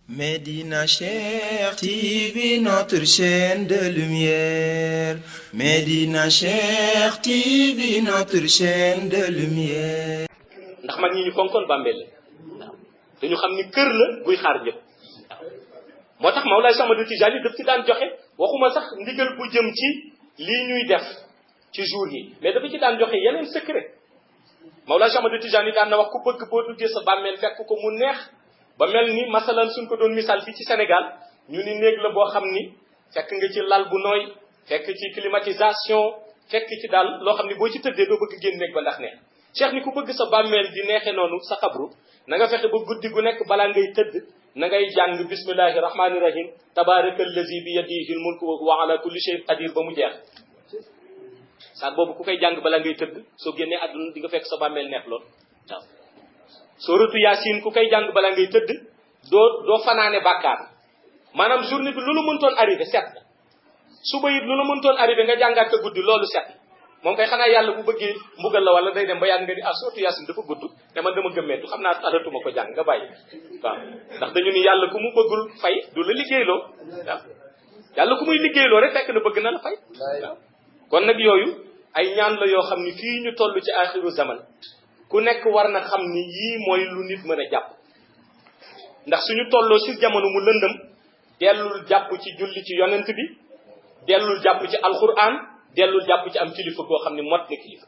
Médina Cheikh TV, notre chaîne de lumière. Médina Cheikh TV, notre chaîne de lumière. ndax mag ñi ñu fonkoon bàmmeel waaw dañu xam ni kër la buy xaar ñëpp moo tax Mawlaay Cheikh Ahmadou Tidiane daf ci daan joxe waxuma sax ndigal bu jëm ci lii ñuy def ci jour yi mais dafa ci daan joxe yeneen secret Mawlaay Cheikh Ahmadou Tidiane daan na wax ku bëgg boo duggee sa bàmmeel fekk ko mu neex ba mel ni masalan suñ ko doon misaal fii ci Sénégal ñu ni néeg la boo xam ni fekk nga ci lal bu nooy fekk ci climatisation fekk ci daal loo xam ni boo ci tëddee doo bëgg génn néeg ba ndax neex cheikh ni ku bëgg sa bàmmeel di neexe noonu sa xabru na nga fexe ba guddi gu nekk balaa ngay tëdd na ngay jàng bismillahi rahmani rahim tabaraka allazi bi yadihi al mulku wa huwa ala kulli shay'in qadir ba mu jeex saat boobu ku koy jàng balaa ngay tëdd soo génnee àdduna di nga fekk sa bàmmeel neex lool waaw sooratu yaasin ku koy jàng balaa ngay tëdd doo fanaane bàkkaar maanaam journée bi lu la mëntoon arrivé set na suba it lu la mëntoon arrivé nga jàngaat ko guddi loolu set moom kay xanaa yàlla bu bëggee mbugal la wala day dem ba yàgg nga di sooratu yaasin dafa gudd te man dama gëmmeetu xam naa adatuma ko jàng nga bàyyi waaw ndax dañu ni yàlla ku mu bëggul fay du la liggéeyloo waaw yàlla ku muy liggéeyloo rek fekk na bëgg na la fay waaw kon nag yooyu ay ñaan la yoo xam ni fii ñu toll ci axiru zaman ku nekk war na xam ni yii mooy lu nit mën a jàpp ndax suñu tolloo ci jamono mu lëndëm dellul jàpp ci julli ci yonent bi dellul jàpp ci alquran dellul jàpp ci am kilifa goo xam ne mot na kilifa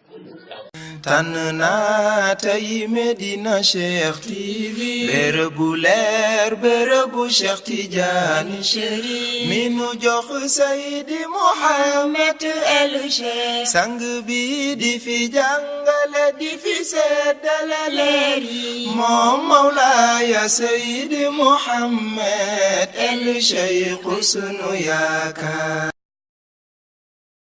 tànn naa tey Médina Cheikh TV bërëbu leer bërëbu Cheikh Tidiane Chérif mi nu jox Seydi Mouhamed El Cheikh sang bi di fi jàngale di fi seddale leer yi moom Mawlaaya Seydi Mouhamed El Cheikh sunu yaakaar